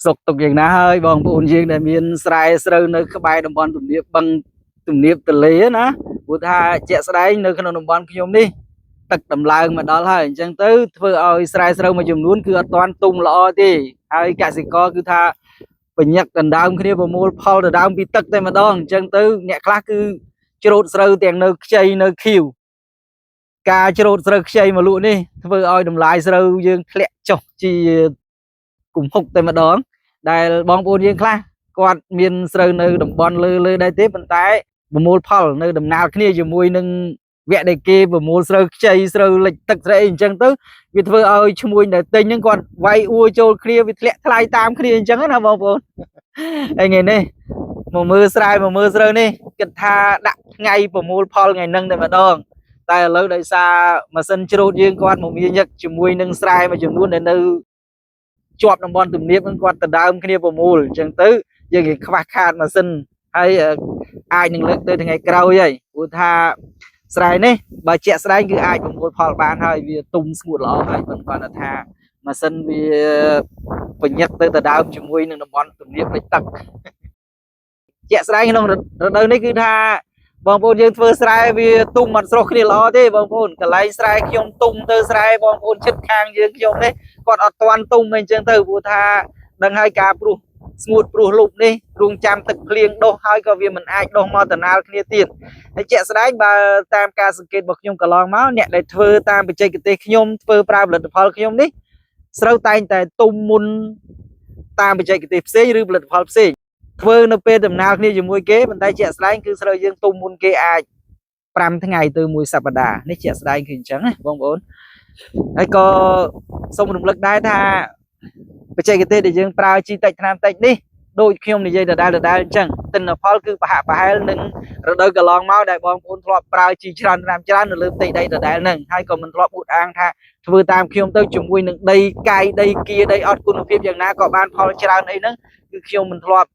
សុខទុក្ខយ៉ាងណាហើយបងប្អូនយើងដែលមានស្រែស្រូវនៅក្បែរតំបន់ទំនាបបឹងទំនាបទន្លេណាព្រោះថាជាក់ស្ដែងនៅក្នុងតំបន់ខ្ញុំនេះទឹកដំឡើងមកដល់ហើយអញ្ចឹងទៅធ្វើឲ្យស្រែស្រូវមួយចំនួនគឺអត់ទាន់ទុំល្អទេហើយកសិករគឺថាបញ្ញាក់ដណ្ដើមគ្នាប្រមូលផលដណ្ដើមពីទឹកតែម្ដងអញ្ចឹងទៅអ្នកខ្លះគឺច្រូតស្រូវទាំងនៅខ្ចីនៅខៀវការច្រូតស្រូវខ្ចីមកលក់នេះធ្វើឲ្យតម្លៃស្រូវយើងធ្លាក់ចុះជាគំហុកតែម្ដង ដែលបងប្អូនយើងខ្លះគាត់មានស្រូវនៅតំបន់លើលើដែរទេប៉ុន្តែប្រមូលផលនៅដំណើរគ្នាជាមួយនឹងវគ្គដែលគេប្រមូលស្រូវខ្ចីស្រូវលិចទឹកស្រូវអីអញ្ចឹងទៅវាធ្វើឲ្យឈ្មួញដែលទិញហ្នឹងគាត់វាយអួរចូលគ្នាវាធ្លាក់ថ្លៃតាមគ្នាអញ្ចឹងណាបងប្អូនហើយថ្ងៃនេះមកមើលស្រែមកមើលស្រូវនេះគិតថាដាក់ថ្ងៃប្រមូលផលថ្ងៃហ្នឹងតែម្ដងតែឥឡូវដោយសារម៉ាស៊ីនច្រូតយើងគាត់មកមានញឹកជាមួយនឹងស្រែមួយចំនួនដែលនៅ ជាប់តំបន់ទំនាបហ្នឹងគាត់ដដើមគ្នាប្រមូលអញ្ចឹងទៅយើងគេខ្វះខាតម៉ាស៊ីនហើយអាចនឹងលើកទៅថ្ងៃក្រោយហើយព្រោះថាស្រែនេះបើជាក់ស្ដែងគឺអាចប្រមូលផលបានហើយវាទុំស្ងួតល្អហើយប៉ុន្តែគាត់ថាម៉ាស៊ីនវាបញ្ញាក់ទៅដដើមជាមួយនឹងតំបន់ទំនាបលិចទឹកជាក់ស្ដែងក្នុងរដូវនេះគឺថាបងប្អូនយើងធ្វើស្រែវាទុំអត់ស្រុះគ្នាល្អទេបងប្អូនកន្លែងស្រែខ្ញុំទុំទៅស្រែបងប្អូនជិតខាងយើងខ្ញុំនេះ គាត់អត់ទាន់ទុំអីចឹងទៅព្រោះថាដឹងហើយការព្រោះស្ងួតព្រោះលុបនេះរងចាំទឹកភ្លៀងដុះហើយក៏វាមិនអាចដុះមកតំណាលគ្នាទៀតហើយជាក់ស្ដែងបើតាមការសង្កេតរបស់ខ្ញុំកន្លងមកអ្នកដែលធ្វើតាមបច្ចេកទេសខ្ញុំធ្វើប្រើផលិតផលខ្ញុំនេះស្រូវតែងតែទុំមុនតាមបច្ចេកទេសផ្សេងឬផលិតផលផ្សេងធ្វើនៅពេលដំណើរគ្នាជាមួយគេប៉ុន្តែជាក់ស្ដែងគឺស្រូវយើងទុំមុនគេអាច5ថ្ងៃទៅមួយសប្តាហ៍នេះជាក់ស្ដែងគឺអញ្ចឹងណាបងប្អូនហើយក៏សូមរំលឹកដែរថាបច្ចេកទេសដែលយើងប្រើជីតិចថ្នាំតិចនេះដូចខ្ញុំនិយាយដដែលដដែលអញ្ចឹងទិន្នផលគឺប្រហាក់ប្រហែលនឹងរដូវកន្លងមកដែលបងប្អូនធ្លាប់ប្រើជីច្រើនថ្នាំច្រើននៅលើផ្ទៃដីដដែលហ្នឹងហើយក៏មិនធ្លាប់អួតអាងថាធ្វើតាមខ្ញុំទៅជាមួយនឹងដីកាយដីគៀដីអត់គុណភាពយ៉ាងណាក៏បានផលច្រើនអីហ្នឹងគឺខ្ញុំមិនធ្លាប់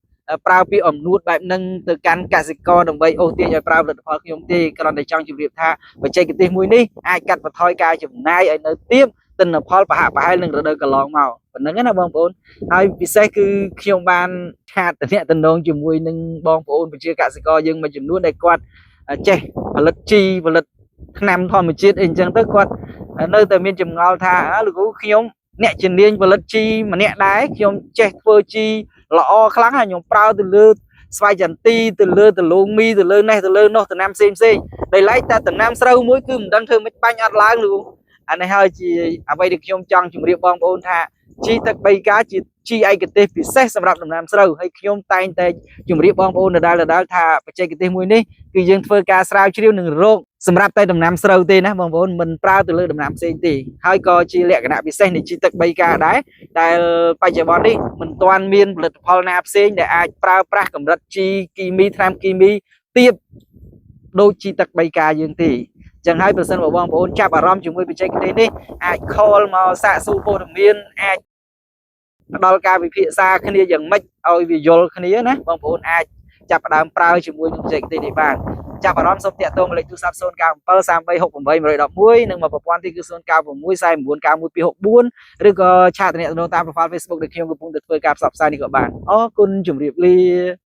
ប្រើពាក្យអំនួតបែបហ្នឹងទៅកាន់កសិករដើម្បីអូសទាញឲ្យប្រើផលិតផលខ្ញុំទេគ្រាន់តែចង់ជម្រាបថាបច្ចេកទេសមួយនេះអាចកាត់បន្ថយការចំណាយឲ្យនៅទាបទិន្នផលប្រហាក់ប្រហែលនឹងរដូវកន្លងមកប៉ុណ្ណឹងណាបងប្អូនហើយពិសេសគឺខ្ញុំបានឆាតតំណតំណងជាមួយនឹងបងប្អូនប្រជាកសិករយើងមួយចំនួនដែលគាត់ចេះផលិតជីផលិតថ្នាំធម្មជាតិអីអញ្ចឹងទៅគាត់នៅតែមានចម្ងល់ថាលោកគ្រូខ្ញុំអ្នកជំនាញផលិតជីម្នាក់ដែរខ្ញុំចេះធ្វើជីល្អខ្លាំងហើយខ្ញុំប្រើទៅលើស្វាយចន្ទីទៅលើដលងមីទៅលើនេះទៅលើនោះដំណាំផ្សេងផ្សេងដោយឡែកតែដំណាំស្រូវមួយគឺមិនដឹងធ្វើម៉េចបាញ់អត់ឡើងលោកអានេះហើយជាអ្វីដែលខ្ញុំចង់ជម្រាបបងប្អូនថាជីទឹក3កាជាជីឯកទេសពិសេសសម្រាប់ដំណាំស្រូវហើយខ្ញុំតែងតែជម្រាបបងប្អូនដដែលដដែលថាបច្ចេកទេសមួយនេះគឺយើងធ្វើការស្រាវជ្រាវនឹងរោគសម្រាប់តែដំណាំស្រូវទេណាបងប្អូនមិនប្រើទៅលើដំណាំផ្សេងទេហើយក៏ជាលក្ខណៈពិសេសនៃជីទឹក3កាដែរដែលបច្ចុប្បន្ននេះមិនទាន់មានផលិតផលណាផ្សេងដែលអាចប្រើប្រាស់កម្រិតជីគីមីថ្នាំគីមីទាបដូចជីទឹក3កាយើងទេចឹងហើយប្រសិនបើបងប្អូនចាប់អារម្មណ៍ជាមួយបច្ចេកទេសនេះអាច call មកសាកសួរព័ត៌មានអាចផ្ដល់ការវិភាសាគ្នាយ៉ាងម៉េចឲ្យវាយល់គ្នាណាបងប្អូនអាចចាប់ផ្ដើមប្រើជាមួយនឹងបច្ចេកទេសនេះបានចាប់អារម្មណ៍សូមតាក់ទងលេខទូរស័ព្ទ097 3368 111និងមួយប្រព័ន្ធទីគឺ096 49 91 264ឬក៏ឆាតទំនាក់ទំនងតាម profile Facebook ដែលខ្ញុំកំពុងតែធ្វើការផ្សព្វផ្សាយនេះក៏បានអរគុណជម្រាបលា។